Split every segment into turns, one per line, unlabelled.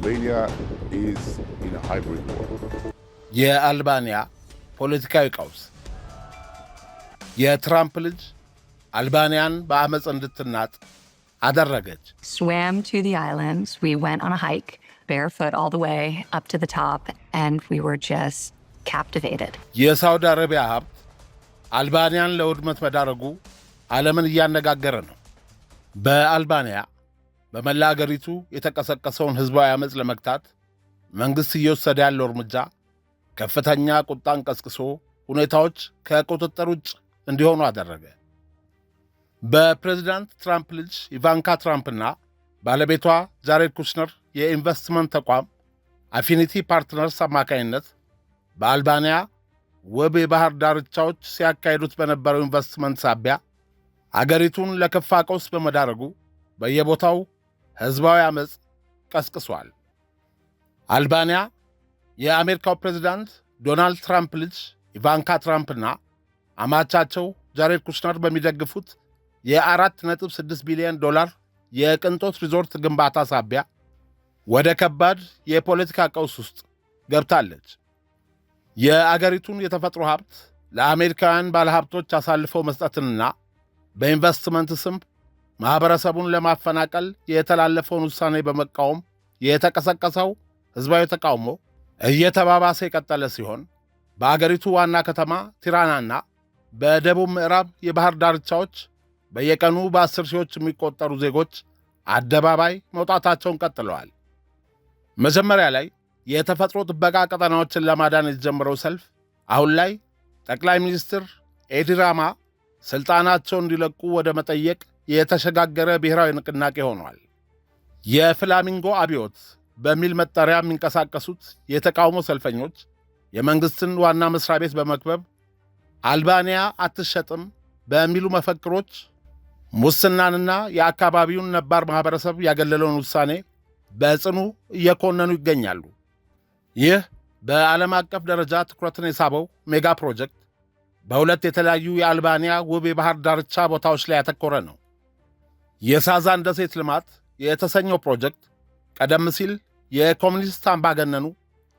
Albania is in a hybrid war.
የአልባንያ ፖለቲካዊ ቀውስ። የትራምፕ ልጅ አልባንያን በአመፅ እንድትናጥ አደረገች።
Swam to the islands. We went on a hike barefoot all the way up to the top, and we were just captivated.
የሳውዲ አረቢያ ሀብት አልባንያን ለውድመት መዳረጉ ዓለምን እያነጋገረ ነው። በአልባንያ በመላ አገሪቱ የተቀሰቀሰውን ሕዝባዊ ዓመፅ ለመግታት መንግሥት እየወሰደ ያለው እርምጃ ከፍተኛ ቁጣን ቀስቅሶ ሁኔታዎች ከቁጥጥር ውጭ እንዲሆኑ አደረገ። በፕሬዚዳንት ትራምፕ ልጅ ኢቫንካ ትራምፕና ባለቤቷ ጃሬድ ኩሽነር የኢንቨስትመንት ተቋም አፊኒቲ ፓርትነርስ አማካኝነት በአልባንያ ውብ የባሕር ዳርቻዎች ሲያካሂዱት በነበረው ኢንቨስትመንት ሳቢያ አገሪቱን ለከፋ ቀውስ በመዳረጉ በየቦታው ሕዝባዊ ዓመፅ ቀስቅሷል። አልባንያ የአሜሪካው ፕሬዚዳንት ዶናልድ ትራምፕ ልጅ ኢቫንካ ትራምፕና አማቻቸው ጃሬድ ኩሽነር በሚደግፉት የ4.6 ቢሊዮን ዶላር የቅንጦት ሪዞርት ግንባታ ሳቢያ ወደ ከባድ የፖለቲካ ቀውስ ውስጥ ገብታለች። የአገሪቱን የተፈጥሮ ሀብት ለአሜሪካውያን ባለሀብቶች አሳልፈው መስጠትንና በኢንቨስትመንት ስም ማኅበረሰቡን ለማፈናቀል የተላለፈውን ውሳኔ በመቃወም የተቀሰቀሰው ሕዝባዊ ተቃውሞ እየተባባሰ የቀጠለ ሲሆን፣ በአገሪቱ ዋና ከተማ ቲራናና በደቡብ ምዕራብ የባሕር ዳርቻዎች በየቀኑ በ10 ሺዎች የሚቆጠሩ ዜጎች አደባባይ መውጣታቸውን ቀጥለዋል። መጀመሪያ ላይ የተፈጥሮ ጥበቃ ቀጠናዎችን ለማዳን የተጀመረው ሰልፍ አሁን ላይ ጠቅላይ ሚኒስትር ኤዲ ራማ ሥልጣናቸውን እንዲለቁ ወደ መጠየቅ የተሸጋገረ ብሔራዊ ንቅናቄ ሆኗል። የፍላሚንጎ አብዮት በሚል መጠሪያ የሚንቀሳቀሱት የተቃውሞ ሰልፈኞች የመንግሥትን ዋና መሥሪያ ቤት በመክበብ አልባንያ አትሸጥም በሚሉ መፈክሮች ሙስናንና የአካባቢውን ነባር ማኅበረሰብ ያገለለውን ውሳኔ በጽኑ እየኮነኑ ይገኛሉ። ይህ በዓለም አቀፍ ደረጃ ትኩረትን የሳበው ሜጋ ፕሮጀክት በሁለት የተለያዩ የአልባንያ ውብ የባሕር ዳርቻ ቦታዎች ላይ ያተኮረ ነው። የሳዛን ደሴት ልማት የተሰኘው ፕሮጀክት ቀደም ሲል የኮሚኒስት አምባገነኑ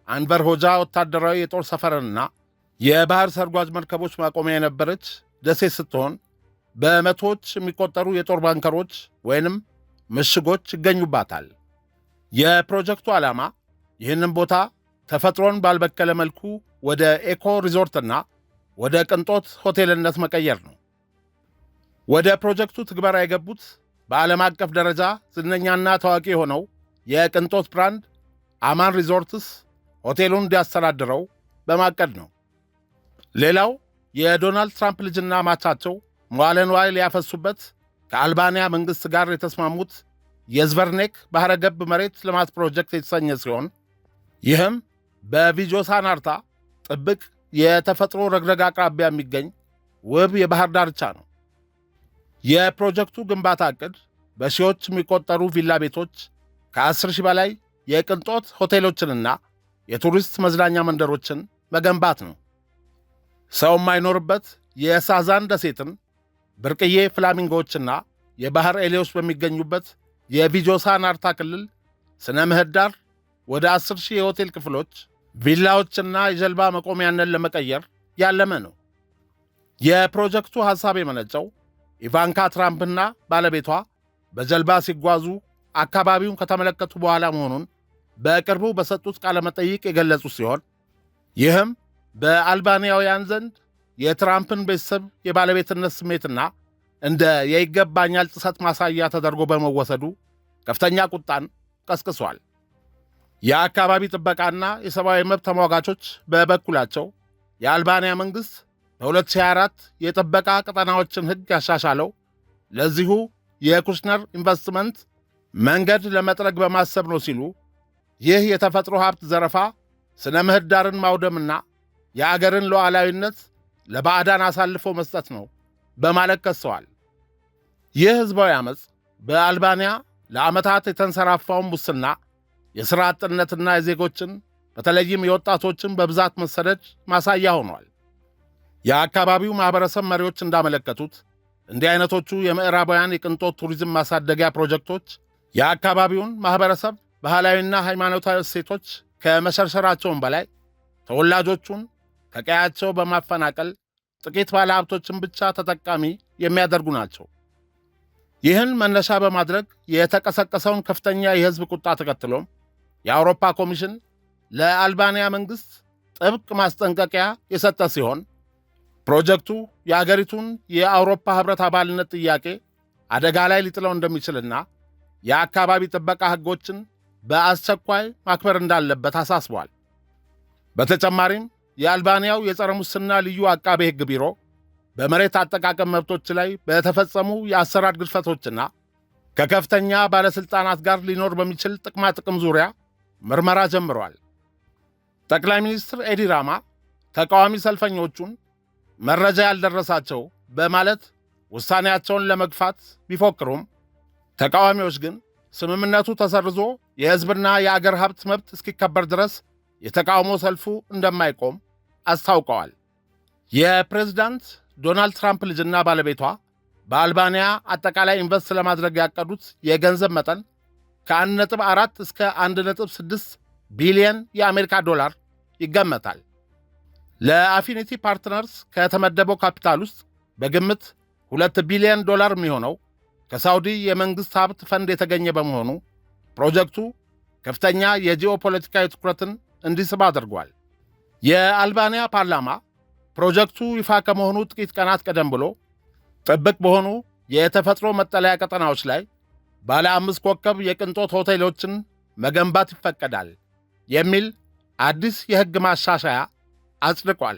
አንቨር ሆጃ ወታደራዊ የጦር ሰፈርንና የባሕር ሰርጓጅ መርከቦች ማቆሚያ የነበረች ደሴት ስትሆን፣ በመቶዎች የሚቆጠሩ የጦር ባንከሮች ወይንም ምሽጎች ይገኙባታል። የፕሮጀክቱ ዓላማ ይህንን ቦታ ተፈጥሮን ባልበከለ መልኩ ወደ eco ሪዞርትና ወደ ቅንጦት ሆቴልነት መቀየር ነው። ወደ ፕሮጀክቱ ትግበራ የገቡት በዓለም አቀፍ ደረጃ ዝነኛና ታዋቂ የሆነው የቅንጦት brand አማን ሪዞርትስ ሆቴሉን እንዲያስተዳድረው በማቀድ ነው። ሌላው የዶናልድ ትራምፕ ልጅና አማቻቸው መዋለ ንዋይ ሊያፈሱበት ከአልባንያ መንግሥት ጋር የተስማሙት የዝቨርኔክ ባሕረ ገብ መሬት ልማት ፕሮጀክት የተሰኘ ሲሆን፣ ይህም በቪጆሳ ናርታ ጥብቅ የተፈጥሮ ረግረግ አቅራቢያ የሚገኝ ውብ የባሕር ዳርቻ ነው። የፕሮጀክቱ ግንባታ ዕቅድ በሺዎች የሚቆጠሩ ቪላ ቤቶች፣ ከ10,000 በላይ የቅንጦት ሆቴሎችንና የቱሪስት መዝናኛ መንደሮችን መገንባት ነው። ሰው የማይኖርበት የሳዛን ደሴትን ብርቅዬ ፍላሚንጎዎችና የባሕር ኤሌዎች በሚገኙበት የቪጆሳ ናርታ ክልል ስነ ምህዳር ወደ 10,000 የሆቴል ክፍሎች፣ ቪላዎችና የጀልባ መቆሚያነት ለመቀየር ያለመ ነው። የፕሮጀክቱ ሐሳብ የመነጨው ኢቫንካ ትራምፕና ባለቤቷ በጀልባ ሲጓዙ አካባቢውን ከተመለከቱ በኋላ መሆኑን በቅርቡ በሰጡት ቃለ መጠይቅ የገለጹ ሲሆን፣ ይህም በአልባንያውያን ዘንድ የትራምፕን ቤተሰብ የባለቤትነት ስሜትና እንደ የይገባኛል ጥሰት ማሳያ ተደርጎ በመወሰዱ ከፍተኛ ቁጣን ቀስቅሷል። የአካባቢ ጥበቃና የሰብአዊ መብት ተሟጋቾች በበኩላቸው የአልባንያ መንግሥት በ2024 የጥበቃ ቀጠናዎችን ሕግ ያሻሻለው ለዚሁ የኩሽነር ኢንቨስትመንት መንገድ ለመጥረግ በማሰብ ነው ሲሉ፣ ይህ የተፈጥሮ ሀብት ዘረፋ ስነ ምህዳርን ማውደምና የአገርን ሉዓላዊነት ለባዕዳን አሳልፎ መስጠት ነው በማለት ከሰዋል። ይህ ሕዝባዊ ዓመፅ በአልባንያ ለዓመታት የተንሰራፋውን ሙስና፣ የሥራ አጥነትና የዜጎችን በተለይም የወጣቶችን በብዛት መሰደድ ማሳያ ሆኗል። የአካባቢው ማኅበረሰብ መሪዎች እንዳመለከቱት እንዲህ አይነቶቹ የምዕራባውያን የቅንጦት ቱሪዝም ማሳደጊያ ፕሮጀክቶች የአካባቢውን ማኅበረሰብ ባህላዊና ሃይማኖታዊ እሴቶች ከመሸርሸራቸውም በላይ ተወላጆቹን ከቀያቸው በማፈናቀል ጥቂት ባለሀብቶችን ብቻ ተጠቃሚ የሚያደርጉ ናቸው። ይህን መነሻ በማድረግ የተቀሰቀሰውን ከፍተኛ የሕዝብ ቁጣ ተከትሎም የአውሮፓ ኮሚሽን ለአልባንያ መንግሥት ጥብቅ ማስጠንቀቂያ የሰጠ ሲሆን፣ ፕሮጀክቱ የአገሪቱን የአውሮፓ ኅብረት አባልነት ጥያቄ አደጋ ላይ ሊጥለው እንደሚችልና የአካባቢ ጥበቃ ሕጎችን በአስቸኳይ ማክበር እንዳለበት አሳስቧል። በተጨማሪም የአልባንያው የጸረ ሙስና ልዩ አቃቤ ሕግ ቢሮ በመሬት አጠቃቀም መብቶች ላይ በተፈጸሙ የአሰራር ግድፈቶችና ከከፍተኛ ባለሥልጣናት ጋር ሊኖር በሚችል ጥቅማ ጥቅም ዙሪያ ምርመራ ጀምረዋል። ጠቅላይ ሚኒስትር ኤዲ ራማ ተቃዋሚ ሰልፈኞቹን መረጃ ያልደረሳቸው በማለት ውሳኔያቸውን ለመግፋት ቢፎክሩም፣ ተቃዋሚዎች ግን ስምምነቱ ተሰርዞ የሕዝብና የአገር ሀብት መብት እስኪከበር ድረስ የተቃውሞ ሰልፉ እንደማይቆም አስታውቀዋል። የፕሬዝዳንት ዶናልድ ትራምፕ ልጅና ባለቤቷ በአልባንያ አጠቃላይ ኢንቨስት ለማድረግ ያቀዱት የገንዘብ መጠን ከ1.4 እስከ 1.6 ቢሊየን የአሜሪካ ዶላር ይገመታል። ለአፊኒቲ ፓርትነርስ ከተመደበው ካፒታል ውስጥ በግምት 2 ቢሊዮን ዶላር የሚሆነው ከሳውዲ የመንግሥት ሀብት ፈንድ የተገኘ በመሆኑ ፕሮጀክቱ ከፍተኛ የጂኦፖለቲካዊ ትኩረትን እንዲስብ አድርጓል። የአልባንያ ፓርላማ ፕሮጀክቱ ይፋ ከመሆኑ ጥቂት ቀናት ቀደም ብሎ ጥብቅ በሆኑ የተፈጥሮ መጠለያ ቀጠናዎች ላይ ባለ አምስት ኮከብ የቅንጦት ሆቴሎችን መገንባት ይፈቀዳል የሚል አዲስ የሕግ ማሻሻያ አጽድቋል።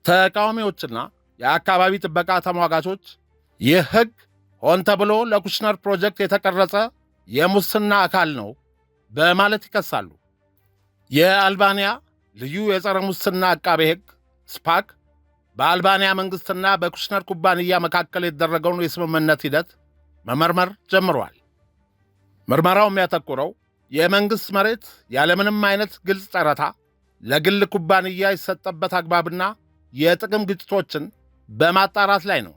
ተቃዋሚዎችና የአካባቢ ጥበቃ ተሟጋቾች ይህ ሕግ ሆን ተብሎ ለኩሽነር ፕሮጀክት የተቀረጸ የሙስና አካል ነው በማለት ይከሳሉ። የአልባንያ ልዩ የጸረ ሙስና አቃቤ ሕግ ስፓክ በአልባንያ መንግሥትና በኩሽነር ኩባንያ መካከል የተደረገውን የስምምነት ሂደት መመርመር ጀምሯል። ምርመራው የሚያተኩረው የመንግሥት መሬት ያለምንም አይነት ግልጽ ጨረታ ለግል ኩባንያ የሰጠበት አግባብና የጥቅም ግጭቶችን በማጣራት ላይ ነው።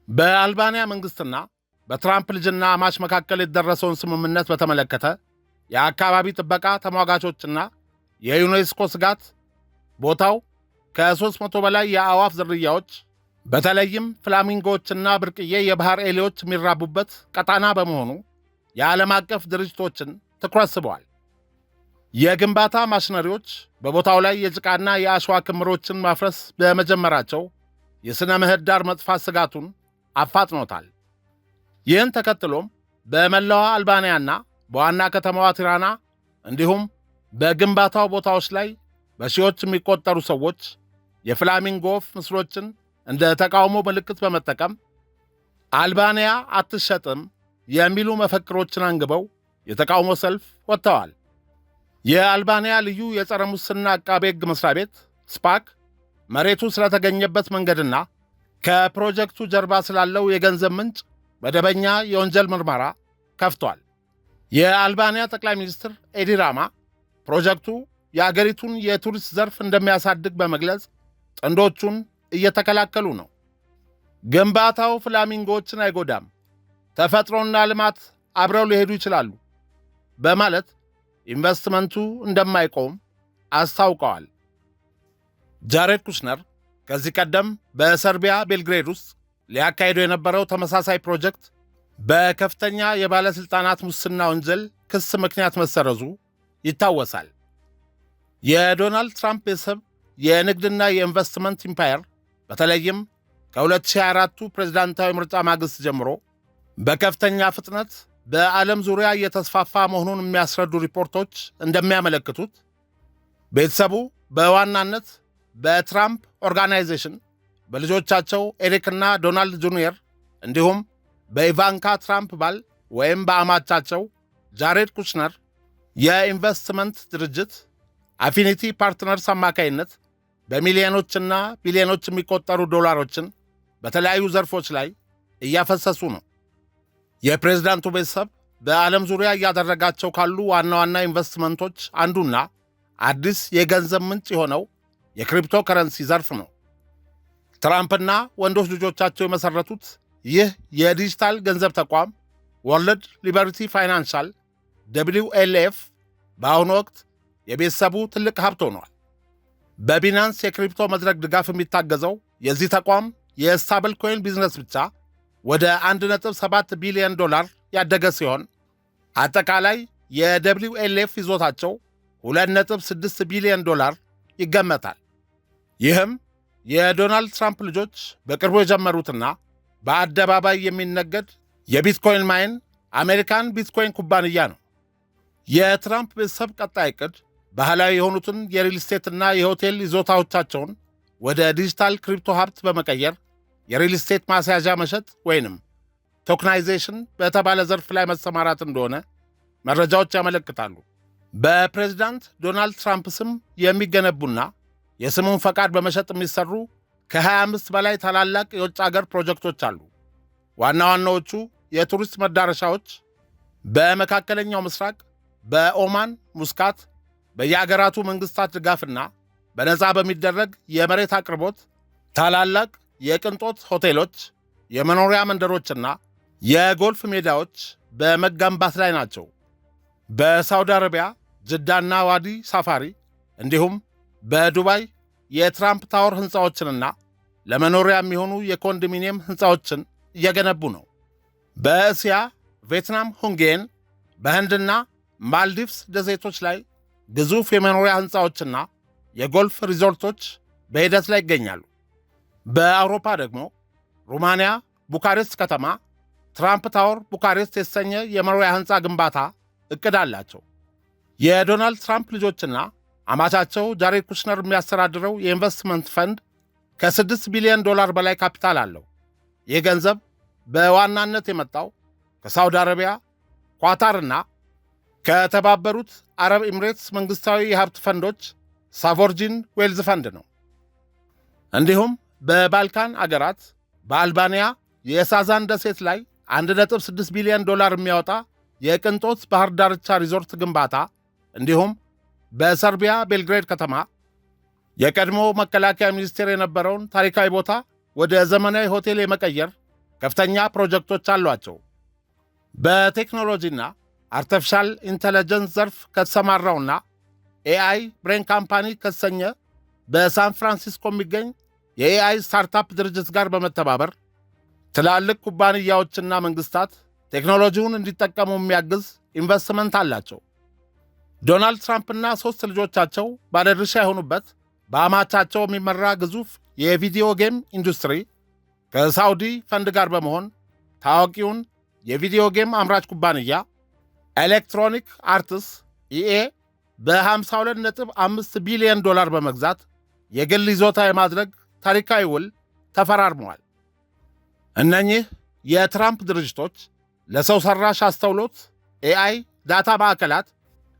በአልባንያ መንግሥትና በትራምፕ ልጅና አማች መካከል የተደረሰውን ስምምነት በተመለከተ የአካባቢ ጥበቃ ተሟጋቾችና የዩኔስኮ ስጋት ቦታው ከ300 በላይ የአዕዋፍ ዝርያዎች፣ በተለይም ፍላሚንጎዎችና ብርቅዬ የባሕር ኤሊዎች የሚራቡበት ቀጣና በመሆኑ የዓለም አቀፍ ድርጅቶችን ትኩረት ስበዋል። የግንባታ ማሽነሪዎች በቦታው ላይ የጭቃና የአሸዋ ክምሮችን ማፍረስ በመጀመራቸው የሥነ ምህዳር መጥፋት ስጋቱን አፋጥኖታል። ይህን ተከትሎም በመላዋ አልባንያና በዋና ከተማዋ ቲራና እንዲሁም በግንባታው ቦታዎች ላይ በሺዎች የሚቆጠሩ ሰዎች የፍላሚንጎ ወፍ ምስሎችን እንደ ተቃውሞ ምልክት በመጠቀም "አልባንያ አትሸጥም" የሚሉ መፈክሮችን አንግበው የተቃውሞ ሰልፍ ወጥተዋል። የአልባንያ ልዩ የጸረ ሙስና አቃቤ ሕግ መሥሪያ ቤት ስፓክ መሬቱ ስለተገኘበት መንገድና ከፕሮጀክቱ ጀርባ ስላለው የገንዘብ ምንጭ መደበኛ የወንጀል ምርመራ ከፍቷል። የአልባንያ ጠቅላይ ሚኒስትር ኤዲ ራማ ፕሮጀክቱ የአገሪቱን የቱሪስት ዘርፍ እንደሚያሳድግ በመግለጽ ጥንዶቹን እየተከላከሉ ነው። "ግንባታው ፍላሚንጎዎችን አይጎዳም፣ ተፈጥሮና ልማት አብረው ሊሄዱ ይችላሉ" በማለት ኢንቨስትመንቱ እንደማይቆም አስታውቀዋል። ጃሬድ ኩሽነር ከዚህ ቀደም በሰርቢያ ቤልግሬድ ውስጥ ሊያካሂዱ የነበረው ተመሳሳይ ፕሮጀክት በከፍተኛ የባለሥልጣናት ሙስና ወንጀል ክስ ምክንያት መሰረዙ ይታወሳል። የዶናልድ ትራምፕ ቤተሰብ የንግድና የኢንቨስትመንት ኢምፓየር በተለይም ከ2024ቱ ፕሬዝዳንታዊ ምርጫ ማግስት ጀምሮ በከፍተኛ ፍጥነት በዓለም ዙሪያ እየተስፋፋ መሆኑን የሚያስረዱ ሪፖርቶች እንደሚያመለክቱት፣ ቤተሰቡ በዋናነት በትራምፕ ኦርጋናይዜሽን፣ በልጆቻቸው ኤሪክና ዶናልድ ጁኒየር እንዲሁም በኢቫንካ ትራምፕ ባል ወይም በአማቻቸው ጃሬድ ኩሽነር የኢንቨስትመንት ድርጅት አፊኒቲ ፓርትነርስ አማካይነት በሚሊዮኖችና ቢሊዮኖች የሚቆጠሩ ዶላሮችን በተለያዩ ዘርፎች ላይ እያፈሰሱ ነው። የፕሬዝዳንቱ ቤተሰብ በዓለም ዙሪያ እያደረጋቸው ካሉ ዋና ዋና ኢንቨስትመንቶች አንዱና አዲስ የገንዘብ ምንጭ የሆነው የክሪፕቶ ከረንሲ ዘርፍ ነው። ትራምፕና ወንዶች ልጆቻቸው የመሠረቱት ይህ የዲጂታል ገንዘብ ተቋም ወርልድ ሊበርቲ ፋይናንሻል WLF በአሁኑ ወቅት የቤተሰቡ ትልቅ ሀብት ሆኗል። በ Binance የ crypto መድረክ ድጋፍ የሚታገዘው የዚህ ተቋም የ stable coin business ብቻ ወደ 1.7 ቢሊዮን ዶላር ያደገ ሲሆን አጠቃላይ የ WLF ይዞታቸው 2.6 ቢሊዮን ዶላር ይገመታል። ይህም የዶናልድ ትራምፕ ልጆች በቅርቡ የጀመሩትና በአደባባይ የሚነገድ የ Bitcoin mine American Bitcoin ኩባንያ ነው። የትራምፕ ቤተሰብ ቀጣይ ዕቅድ ባህላዊ የሆኑትን የ real estate ና የሆቴል ይዞታዎቻቸውን ወደ digital crypto ሀብት በመቀየር የ real estate ማስያዣ መሸጥ ወይንም tokenization በተባለ ዘርፍ ላይ መሰማራት እንደሆነ መረጃዎች ያመለክታሉ። በፕሬዝዳንት ዶናልድ ትራምፕ ስም የሚገነቡና የስሙን ፈቃድ በመሸጥ የሚሰሩ ከ25 በላይ ታላላቅ የውጭ አገር ፕሮጀክቶች አሉ። ዋና ዋናዎቹ የቱሪስት መዳረሻዎች በመካከለኛው ምስራቅ፣ በኦማን ሙስካት፣ በየአገራቱ መንግሥታት ድጋፍና በነፃ በሚደረግ የመሬት አቅርቦት ታላላቅ የቅንጦት ሆቴሎች፣ የመኖሪያ መንደሮችና የጎልፍ ሜዳዎች በመገንባት ላይ ናቸው። በሳውዲ አረቢያ ጅዳና ዋዲ ሳፋሪ እንዲሁም በዱባይ የትራምፕ ታወር ሕንፃዎችንና ለመኖሪያ የሚሆኑ የኮንዶሚኒየም ሕንፃዎችን እየገነቡ ነው። በእስያ ቪየትናም ሁንጌን፣ በህንድና ማልዲቭስ ደሴቶች ላይ ግዙፍ የመኖሪያ ሕንፃዎችና የጎልፍ ሪዞርቶች በሂደት ላይ ይገኛሉ። በአውሮፓ ደግሞ ሩማንያ ቡካሬስት ከተማ ትራምፕ ታወር ቡካሬስት የተሰኘ የመኖሪያ ሕንፃ ግንባታ ዕቅድ አላቸው። የዶናልድ ትራምፕ ልጆችና አማቻቸው ጃሬድ ኩሽነር የሚያስተዳድረው የኢንቨስትመንት ፈንድ ከ6 ቢሊዮን ዶላር በላይ ካፒታል አለው። ይህ ገንዘብ በዋናነት የመጣው ከሳውዲ አረቢያ፣ ኳታርና ከተባበሩት አረብ ኤሚሬትስ መንግሥታዊ የሀብት ፈንዶች Sovereign Wealth Fund ነው። እንዲሁም በባልካን አገራት በአልባንያ የሳዛን ደሴት ላይ 1.6 ቢሊዮን ዶላር የሚያወጣ የቅንጦት ባህር ዳርቻ ሪዞርት ግንባታ እንዲሁም በሰርቢያ ቤልግሬድ ከተማ የቀድሞ መከላከያ ሚኒስቴር የነበረውን ታሪካዊ ቦታ ወደ ዘመናዊ ሆቴል የመቀየር ከፍተኛ ፕሮጀክቶች አሏቸው። በቴክኖሎጂና artificial intelligence ዘርፍ ከተሰማራውና AI Brain Company ከተሰኘ በሳን ፍራንሲስኮ የሚገኝ የ AI startup ድርጅት ጋር በመተባበር ትላልቅ ኩባንያዎችና መንግሥታት ቴክኖሎጂውን እንዲጠቀሙ የሚያግዝ ኢንቨስትመንት አላቸው። ዶናልድ ትራምፕና ሦስት ልጆቻቸው ባለድርሻ የሆኑበት በአማቻቸው የሚመራ ግዙፍ የ video game ኢንዱስትሪ ከሳውዲ ፈንድ ጋር በመሆን ታዋቂውን የ video game አምራች ኩባንያ Electronic Arts EA በ52.5 ቢሊዮን ዶላር በመግዛት የግል ይዞታ የማድረግ ታሪካዊ ውል ተፈራርመዋል። እነኚህ የትራምፕ ድርጅቶች ለሰው ሠራሽ አስተውሎት AI data ማዕከላት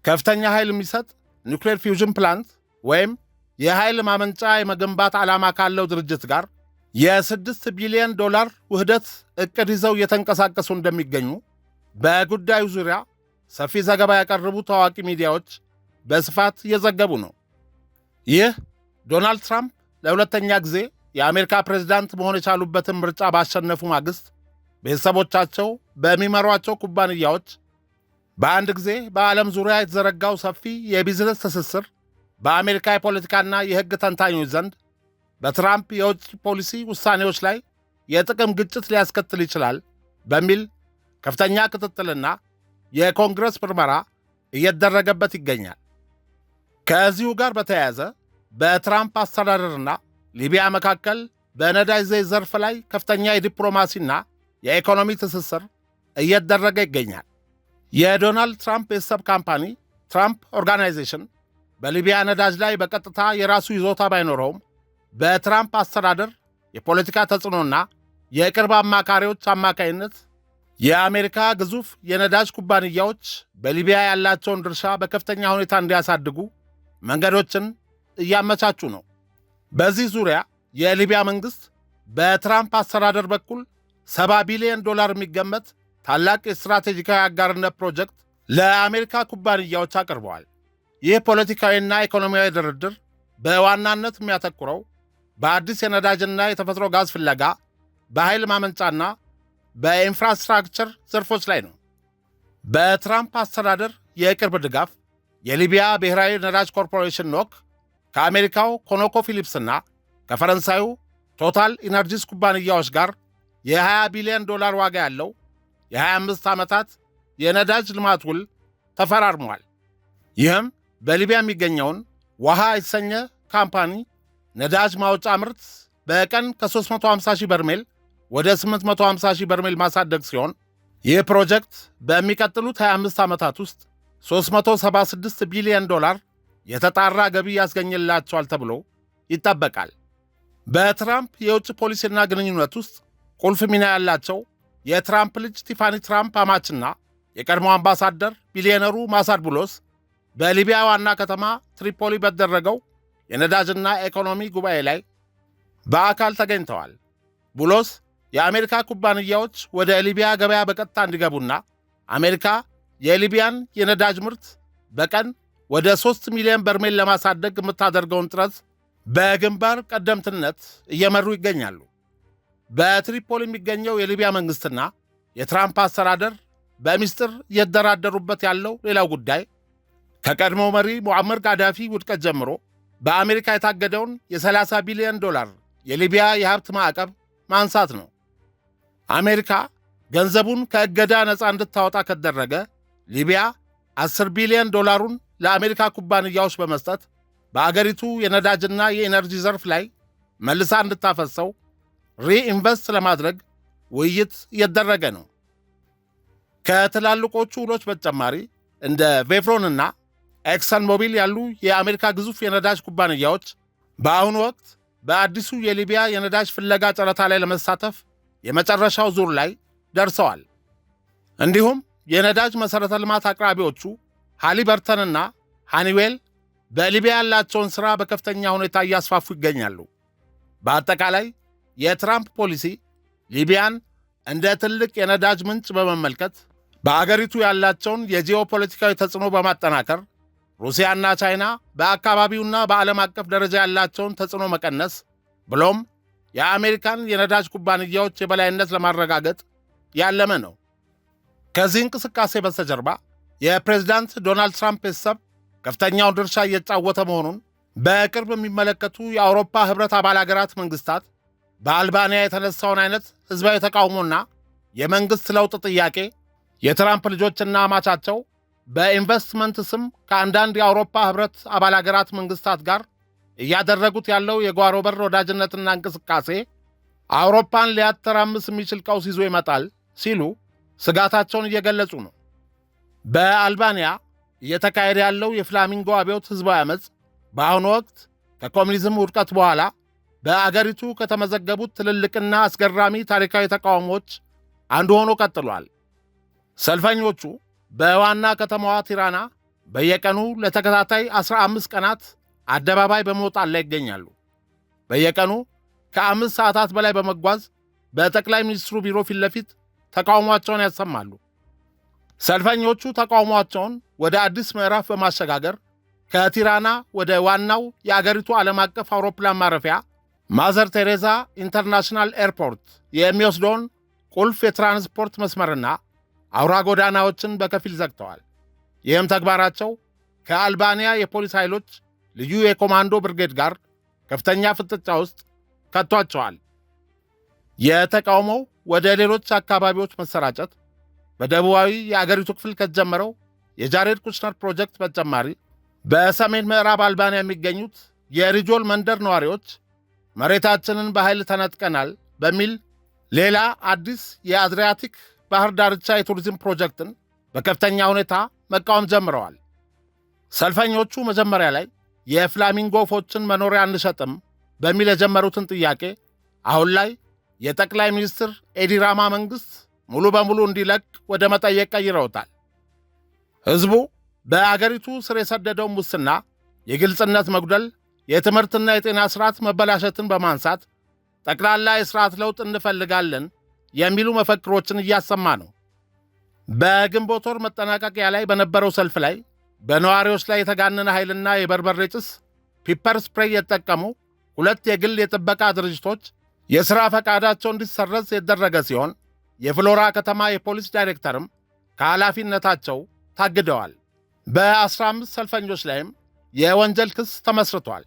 ከፍተኛ ኃይል የሚሰጥ nuclear fusion plant ወይም የኃይል ማመንጫ የመገንባት ዓላማ ካለው ድርጅት ጋር የ6 ቢሊዮን ዶላር ውህደት ዕቅድ ይዘው እየተንቀሳቀሱ እንደሚገኙ በጉዳዩ ዙሪያ ሰፊ ዘገባ ያቀረቡ ታዋቂ ሚዲያዎች በስፋት እየዘገቡ ነው። ይህ ዶናልድ ትራምፕ ለሁለተኛ ጊዜ የአሜሪካ ፕሬዝዳንት መሆን የቻሉበትን ምርጫ ባሸነፉ ማግስት ቤተሰቦቻቸው በሚመሯቸው ኩባንያዎች በአንድ ጊዜ በዓለም ዙሪያ የተዘረጋው ሰፊ የቢዝነስ ትስስር በአሜሪካ የፖለቲካና የሕግ ተንታኞች ዘንድ በትራምፕ የውጭ ፖሊሲ ውሳኔዎች ላይ የጥቅም ግጭት ሊያስከትል ይችላል በሚል ከፍተኛ ክትትልና የኮንግረስ ምርመራ እየተደረገበት ይገኛል። ከዚሁ ጋር በተያያዘ በትራምፕ አስተዳደርና ሊቢያ መካከል በነዳጅ ዘይት ዘርፍ ላይ ከፍተኛ የዲፕሎማሲና የኢኮኖሚ ትስስር እየተደረገ ይገኛል። የዶናልድ ትራምፕ ቤተሰብ company Trump Organization በሊቢያ ነዳጅ ላይ በቀጥታ የራሱ ይዞታ ባይኖረውም በትራምፕ አስተዳደር የፖለቲካ ተጽዕኖና የቅርብ አማካሪዎች አማካይነት የአሜሪካ ግዙፍ የነዳጅ ኩባንያዎች በሊቢያ ያላቸውን ድርሻ በከፍተኛ ሁኔታ እንዲያሳድጉ መንገዶችን እያመቻቹ ነው። በዚህ ዙሪያ የሊቢያ መንግሥት በትራምፕ አስተዳደር በኩል 70 ቢሊዮን ዶላር የሚገመት ታላቅ የስትራቴጂካዊ አጋርነት ፕሮጀክት ለአሜሪካ ኩባንያዎች አቅርበዋል። ይህ ፖለቲካዊና ኢኮኖሚያዊ ድርድር በዋናነት የሚያተኩረው በአዲስ የነዳጅና የተፈጥሮ ጋዝ ፍለጋ፣ በኃይል ማመንጫና በ infrastructure ዘርፎች ላይ ነው። በትራምፕ አስተዳደር የቅርብ ድጋፍ የሊቢያ ብሔራዊ ነዳጅ ኮርፖሬሽን ኖክ ከአሜሪካው ኮኖኮ ፊሊፕስና ከፈረንሳዩ ቶታል ኢነርጂስ ኩባንያዎች ጋር የ20 ቢሊዮን ዶላር ዋጋ ያለው የ25 ዓመታት የነዳጅ ልማት ውል ተፈራርሟል። ይህም በሊቢያ የሚገኘውን ዋሃ የተሰኘ company ነዳጅ ማውጫ ምርት በቀን ከ350 ሺህ በርሜል ወደ 850 ሺህ በርሜል ማሳደግ ሲሆን፣ ይህ ፕሮጀክት በሚቀጥሉት 25 ዓመታት ውስጥ 376 ቢሊዮን ዶላር የተጣራ ገቢ ያስገኝላቸዋል ተብሎ ይጠበቃል። በትራምፕ የውጭ ፖሊሲና ግንኙነት ውስጥ ቁልፍ ሚና ያላቸው የትራምፕ ልጅ ቲፋኒ ትራምፕ አማችና የቀድሞ አምባሳደር ቢሊዮነሩ ማሳድ ቡሎስ በሊቢያ ዋና ከተማ ትሪፖሊ በተደረገው የነዳጅና ኢኮኖሚ ጉባኤ ላይ በአካል ተገኝተዋል። ቡሎስ የአሜሪካ ኩባንያዎች ወደ ሊቢያ ገበያ በቀጥታ እንዲገቡና አሜሪካ የሊቢያን የነዳጅ ምርት በቀን ወደ 3 ሚሊዮን በርሜል ለማሳደግ የምታደርገውን ጥረት በግንባር ቀደምትነት እየመሩ ይገኛሉ። በትሪፖሊ የሚገኘው የሊቢያ መንግሥትና የትራምፕ አስተዳደር በሚስጥር እየተደራደሩበት ያለው ሌላው ጉዳይ ከቀድሞ መሪ ሙዓመር ጋዳፊ ውድቀት ጀምሮ በአሜሪካ የታገደውን የ30 ቢሊዮን ዶላር የሊቢያ የሀብት ማዕቀብ ማንሳት ነው። አሜሪካ ገንዘቡን ከእገዳ ነፃ እንድታወጣ ከተደረገ ሊቢያ 10 ቢሊዮን ዶላሩን ለአሜሪካ ኩባንያዎች በመስጠት በአገሪቱ የነዳጅና የኤነርጂ ዘርፍ ላይ መልሳ እንድታፈሰው reinvest ለማድረግ ውይይት እየተደረገ ነው። ከትላልቆቹ ውሎች በተጨማሪ እንደ ሼቭሮንና ኤክሰን ሞቢል ያሉ የአሜሪካ ግዙፍ የነዳጅ ኩባንያዎች በአሁኑ ወቅት በአዲሱ የሊቢያ የነዳጅ ፍለጋ ጨረታ ላይ ለመሳተፍ የመጨረሻው ዙር ላይ ደርሰዋል። እንዲሁም የነዳጅ መሠረተ ልማት አቅራቢዎቹ ሃሊበርተንና ሃኒዌል በሊቢያ ያላቸውን ሥራ በከፍተኛ ሁኔታ እያስፋፉ ይገኛሉ። በአጠቃላይ የትራምፕ ፖሊሲ ሊቢያን እንደ ትልቅ የነዳጅ ምንጭ በመመልከት በአገሪቱ ያላቸውን የጂኦፖለቲካዊ ተጽዕኖ በማጠናከር ሩሲያና ቻይና በአካባቢውና በዓለም አቀፍ ደረጃ ያላቸውን ተጽዕኖ መቀነስ ብሎም የአሜሪካን የነዳጅ ኩባንያዎች የበላይነት ለማረጋገጥ ያለመ ነው። ከዚህ እንቅስቃሴ በስተጀርባ የፕሬዝዳንት ዶናልድ ትራምፕ ቤተሰብ ከፍተኛውን ድርሻ እየተጫወተ መሆኑን በቅርብ የሚመለከቱ የአውሮፓ ኅብረት አባል አገራት መንግሥታት በአልባንያ የተነሳውን አይነት ሕዝባዊ ተቃውሞና የመንግሥት ለውጥ ጥያቄ የትራምፕ ልጆችና አማቻቸው በኢንቨስትመንት ስም ከአንዳንድ የአውሮፓ ኅብረት አባል አገራት መንግሥታት ጋር እያደረጉት ያለው የጓሮ በር ወዳጅነትና እንቅስቃሴ አውሮፓን ሊያተራምስ የሚችል ቀውስ ይዞ ይመጣል ሲሉ ስጋታቸውን እየገለጹ ነው። በአልባንያ እየተካሄደ ያለው የፍላሚንጎ አብዮት ሕዝባዊ ዓመፅ በአሁኑ ወቅት ከኮሚኒዝም ውድቀት በኋላ በአገሪቱ ከተመዘገቡት ትልልቅና አስገራሚ ታሪካዊ ተቃውሞዎች አንዱ ሆኖ ቀጥሏል። ሰልፈኞቹ በዋና ከተማዋ ቲራና በየቀኑ ለተከታታይ 15 ቀናት አደባባይ በመውጣት ላይ ይገኛሉ። በየቀኑ ከ5 ሰዓታት በላይ በመጓዝ በጠቅላይ ሚኒስትሩ ቢሮ ፊት ለፊት ተቃውሟቸውን ያሰማሉ። ሰልፈኞቹ ተቃውሟቸውን ወደ አዲስ ምዕራፍ በማሸጋገር ከቲራና ወደ ዋናው የአገሪቱ ዓለም አቀፍ አውሮፕላን ማረፊያ ማዘር ቴሬዛ International Airport የሚወስደውን ቁልፍ የትራንስፖርት መስመርና አውራ ጎዳናዎችን በከፊል ዘግተዋል። ይህም ተግባራቸው ከአልባንያ የፖሊስ ኃይሎች ልዩ የኮማንዶ ብርጌድ ጋር ከፍተኛ ፍጥጫ ውስጥ ከቷቸዋል። የተቃውሞው ወደ ሌሎች አካባቢዎች መሰራጨት በደቡባዊ የአገሪቱ ክፍል ከተጀመረው የጃሬድ ኩሽነር ፕሮጀክት በተጨማሪ በሰሜን ምዕራብ አልባንያ የሚገኙት የሪጆል መንደር ነዋሪዎች መሬታችንን በኃይል ተነጥቀናል በሚል ሌላ አዲስ የአድሪያቲክ ባህር ዳርቻ የቱሪዝም ፕሮጀክትን በከፍተኛ ሁኔታ መቃወም ጀምረዋል። ሰልፈኞቹ መጀመሪያ ላይ የፍላሚንጎ ወፎችን መኖሪያ አንሸጥም በሚል የጀመሩትን ጥያቄ አሁን ላይ የጠቅላይ ሚኒስትር ኤዲ ራማ መንግሥት ሙሉ በሙሉ እንዲለቅ ወደ መጠየቅ ቀይረውታል። ሕዝቡ በአገሪቱ ስር የሰደደው ሙስና፣ የግልጽነት መጉደል፣ የትምህርትና የጤና ሥርዓት መበላሸትን በማንሳት ጠቅላላ የሥርዓት ለውጥ እንፈልጋለን የሚሉ መፈክሮችን እያሰማ ነው። በግንቦት ወር መጠናቀቂያ ላይ በነበረው ሰልፍ ላይ በነዋሪዎች ላይ የተጋነነ ኃይልና የበርበሬ ጭስ pepper spray የተጠቀሙ ሁለት የግል የጥበቃ ድርጅቶች የሥራ ፈቃዳቸው እንዲሰረዝ የተደረገ ሲሆን፣ የፍሎራ ከተማ የፖሊስ ዳይሬክተርም ከኃላፊነታቸው ታግደዋል። በ15 ሰልፈኞች ላይም የወንጀል ክስ ተመስርቷል።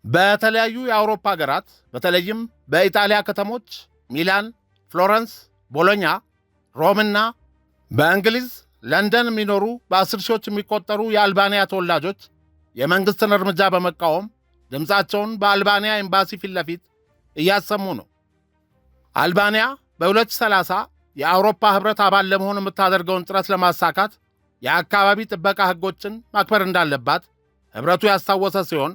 በተለያዩ የአውሮፓ ሀገራት በተለይም በኢጣሊያ ከተሞች ሚላን፣ ፍሎረንስ፣ ቦሎኛ፣ ሮምና በእንግሊዝ ለንደን የሚኖሩ በ10 ሺዎች የሚቆጠሩ የአልባንያ ተወላጆች የመንግሥትን እርምጃ በመቃወም ድምፃቸውን በአልባንያ ኤምባሲ ፊት ለፊት እያሰሙ ነው። አልባንያ በ2030 የአውሮፓ ኅብረት አባል ለመሆን የምታደርገውን ጥረት ለማሳካት የአካባቢ ጥበቃ ሕጎችን ማክበር እንዳለባት ኅብረቱ ያስታወሰ ሲሆን፣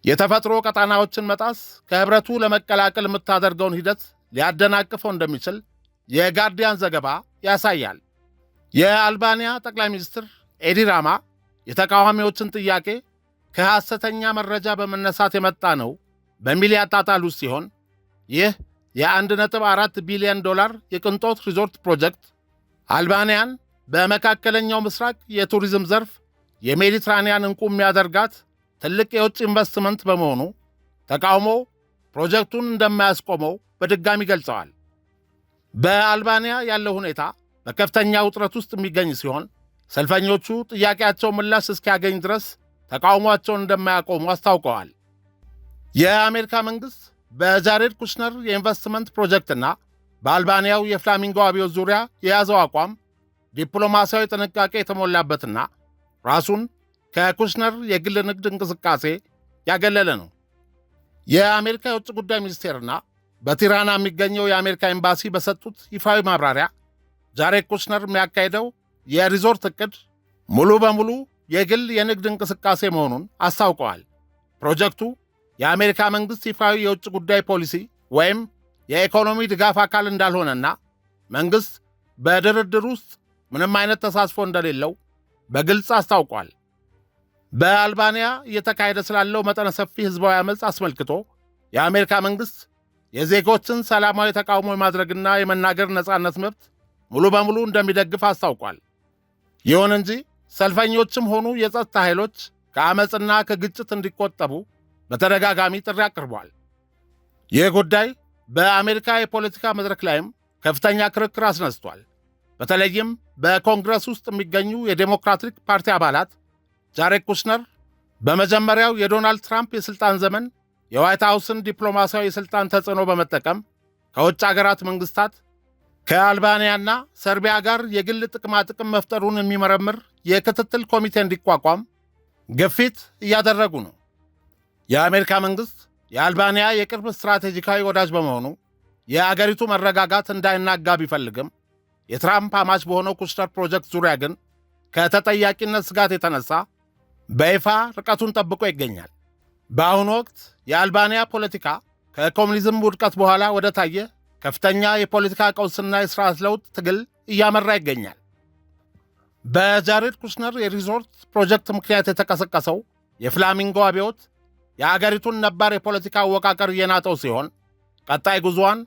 የተፈጥሮ ቀጣናዎችን መጣስ ከኅብረቱ ለመቀላቀል የምታደርገውን ሂደት ሊያደናቅፈው እንደሚችል የጋርዲያን ዘገባ ያሳያል። የአልባንያ ጠቅላይ ሚኒስትር ኤዲ ራማ የተቃዋሚዎችን ጥያቄ ከሐሰተኛ መረጃ በመነሳት የመጣ ነው በሚል ያጣጣሉ ሲሆን፣ ይህ የ1.4 ቢሊዮን ዶላር የቅንጦት ሪዞርት ፕሮጀክት አልባንያን በመካከለኛው ምስራቅ የቱሪዝም ዘርፍ የሜዲትራንያን ዕንቁ የሚያደርጋት ትልቅ የውጭ ኢንቨስትመንት በመሆኑ ተቃውሞ ፕሮጀክቱን እንደማያስቆመው በድጋሚ ገልጸዋል። በአልባንያ ያለው ሁኔታ በከፍተኛ ውጥረት ውስጥ የሚገኝ ሲሆን፣ ሰልፈኞቹ ጥያቄያቸው ምላሽ እስኪያገኝ ድረስ ተቃውሟቸውን እንደማያቆሙ አስታውቀዋል። የአሜሪካ መንግሥት በጃሬድ ኩሽነር የኢንቨስትመንት ፕሮጀክትና በአልባንያው የፍላሚንጎ አብዮት ዙሪያ የያዘው አቋም ዲፕሎማሲያዊ ጥንቃቄ የተሞላበትና ራሱን ከኩሽነር የግል ንግድ እንቅስቃሴ ያገለለ ነው። የአሜሪካ የውጭ ጉዳይ ሚኒስቴርና በቲራና የሚገኘው የአሜሪካ ኤምባሲ በሰጡት ይፋዊ ማብራሪያ ጃሬድ ኩሽነር የሚያካሂደው የሪዞርት ዕቅድ ሙሉ በሙሉ የግል የንግድ እንቅስቃሴ መሆኑን አስታውቀዋል። ፕሮጀክቱ የአሜሪካ መንግሥት ይፋዊ የውጭ ጉዳይ ፖሊሲ ወይም የኢኮኖሚ ድጋፍ አካል እንዳልሆነና መንግሥት በድርድር ውስጥ ምንም አይነት ተሳትፎ እንደሌለው በግልጽ አስታውቋል። በአልባንያ እየተካሄደ ስላለው መጠነ ሰፊ ሕዝባዊ ዓመፅ አስመልክቶ የአሜሪካ መንግሥት የዜጎችን ሰላማዊ ተቃውሞ የማድረግና የመናገር ነፃነት መብት ሙሉ በሙሉ እንደሚደግፍ አስታውቋል። ይሁን እንጂ ሰልፈኞችም ሆኑ የጸጥታ ኃይሎች ከዓመፅና ከግጭት እንዲቆጠቡ በተደጋጋሚ ጥሪ አቅርቧል። ይህ ጉዳይ በአሜሪካ የፖለቲካ መድረክ ላይም ከፍተኛ ክርክር አስነስቷል። በተለይም በኮንግረስ ውስጥ የሚገኙ የዴሞክራቲክ ፓርቲ አባላት ጃሬድ ኩሽነር በመጀመሪያው የዶናልድ ትራምፕ የሥልጣን ዘመን የዋይት ሃውስን ዲፕሎማሲያዊ የሥልጣን ተጽዕኖ በመጠቀም ከውጭ አገራት መንግሥታት ከአልባንያና ሰርቢያ ጋር የግል ጥቅማጥቅም መፍጠሩን የሚመረምር የክትትል ኮሚቴ እንዲቋቋም ግፊት እያደረጉ ነው። የአሜሪካ መንግሥት የአልባንያ የቅርብ ስትራቴጂካዊ ወዳጅ በመሆኑ የአገሪቱ መረጋጋት እንዳይናጋ ቢፈልግም፣ የትራምፕ አማች በሆነው ኩሽነር ፕሮጀክት ዙሪያ ግን ከተጠያቂነት ስጋት የተነሳ በይፋ ርቀቱን ጠብቆ ይገኛል። በአሁኑ ወቅት የአልባንያ ፖለቲካ ከኮሙኒዝም ውድቀት በኋላ ወደ ታየ ከፍተኛ የፖለቲካ ቀውስና የሥርዓት ለውጥ ትግል እያመራ ይገኛል። በጃሬድ ኩሽነር የሪዞርት ፕሮጀክት ምክንያት የተቀሰቀሰው የፍላሚንጎ አብዮት የአገሪቱን ነባር የፖለቲካ አወቃቀር እየናጠው ሲሆን፣ ቀጣይ ጉዞዋን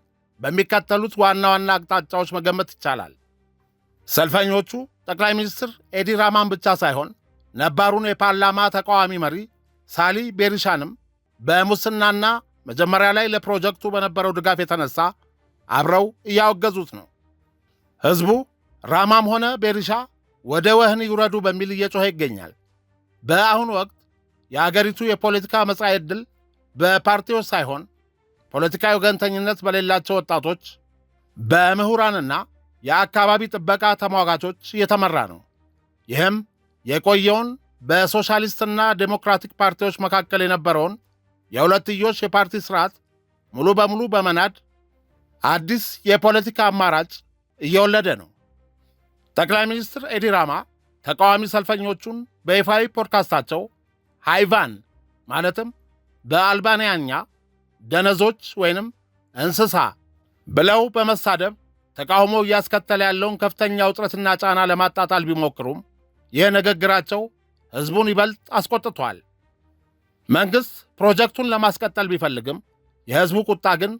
በሚከተሉት ዋና ዋና አቅጣጫዎች መገመት ይቻላል። ሰልፈኞቹ ጠቅላይ ሚኒስትር ኤዲ ራማን ብቻ ሳይሆን ነባሩን የፓርላማ ተቃዋሚ መሪ ሳሊ ቤሪሻንም በሙስናና መጀመሪያ ላይ ለፕሮጀክቱ በነበረው ድጋፍ የተነሳ አብረው እያወገዙት ነው። ሕዝቡ ራማም ሆነ ቤሪሻ ወደ ወህኒ ይውረዱ በሚል እየጮኸ ይገኛል። በአሁኑ ወቅት የአገሪቱ የፖለቲካ መጻኢ ዕድል በፓርቲዎች ሳይሆን ፖለቲካዊ ወገንተኝነት በሌላቸው ወጣቶች፣ በምሁራንና የአካባቢ ጥበቃ ተሟጋቾች እየተመራ ነው። ይህም የቆየውን በሶሻሊስትና ዴሞክራቲክ ፓርቲዎች መካከል የነበረውን የሁለትዮሽ የፓርቲ ስርዓት ሙሉ በሙሉ በመናድ አዲስ የፖለቲካ አማራጭ እየወለደ ነው። ጠቅላይ ሚኒስትር ኤዲ ራማ ተቃዋሚ ሰልፈኞቹን በይፋዊ ፖድካስታቸው "hajvan" ማለትም በአልባንያኛ ደነዞች ወይንም እንስሳ ብለው በመሳደብ ተቃውሞ እያስከተለ ያለውን ከፍተኛ ውጥረትና ጫና ለማጣጣል ቢሞክሩም፣ ይህ ንግግራቸው ሕዝቡን ይበልጥ አስቆጥቷል። መንግሥት ፕሮጀክቱን ለማስቀጠል ቢፈልግም፣ የሕዝቡ ቁጣ ግን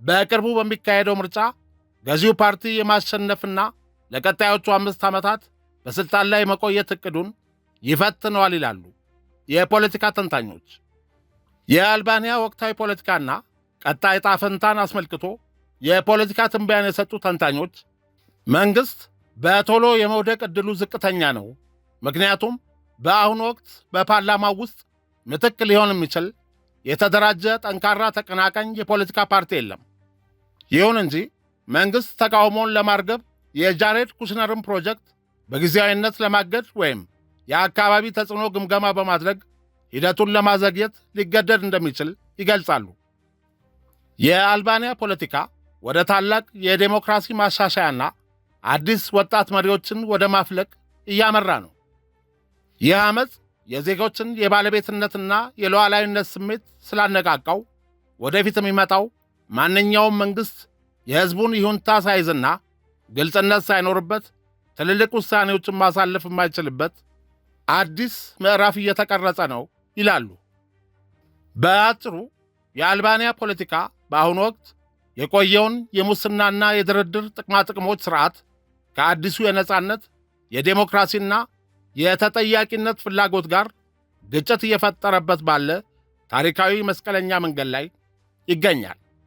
በቅርቡ በሚካሄደው ምርጫ ገዢው ፓርቲ የማሸነፍና ለቀጣዮቹ 5 ዓመታት በሥልጣን ላይ መቆየት ዕቅዱን ይፈትነዋል ይላሉ የፖለቲካ ተንታኞች። የአልባንያ ወቅታዊ ፖለቲካና ቀጣይ ዕጣ ፈንታን አስመልክቶ የፖለቲካ ትንበያን የሰጡ ተንታኞች መንግሥት በቶሎ የመውደቅ ዕድሉ ዝቅተኛ ነው። ምክንያቱም በአሁኑ ወቅት በፓርላማው ውስጥ ምትክ ሊሆን የሚችል የተደራጀ ጠንካራ ተቀናቃኝ የፖለቲካ ፓርቲ የለም። ይሁን እንጂ መንግሥት ተቃውሞውን ለማርገብ የጃሬድ ኩሽነርን ፕሮጀክት በጊዜያዊነት ለማገድ ወይም የአካባቢ ተጽዕኖ ግምገማ በማድረግ ሂደቱን ለማዘግየት ሊገደድ እንደሚችል ይገልጻሉ። የአልባንያ ፖለቲካ ወደ ታላቅ የዴሞክራሲ ማሻሻያና አዲስ ወጣት መሪዎችን ወደ ማፍለቅ እያመራ ነው። ይህ ዓመፅ የዜጎችን የባለቤትነትና የሉዓላዊነት ስሜት ስላነቃቃው ወደፊት የሚመጣው ማንኛውም መንግሥት የሕዝቡን ይሁንታ ሳይዝና ግልጽነት ሳይኖርበት ትልልቅ ውሳኔዎችን ማሳለፍ የማይችልበት አዲስ ምዕራፍ እየተቀረጸ ነው ይላሉ። በአጭሩ የአልባንያ ፖለቲካ በአሁኑ ወቅት የቆየውን የሙስናና የድርድር ጥቅማጥቅሞች ሥርዓት ከአዲሱ የነጻነት፣ የዴሞክራሲና የተጠያቂነት ፍላጎት ጋር ግጭት እየፈጠረበት ባለ ታሪካዊ መስቀለኛ መንገድ ላይ ይገኛል።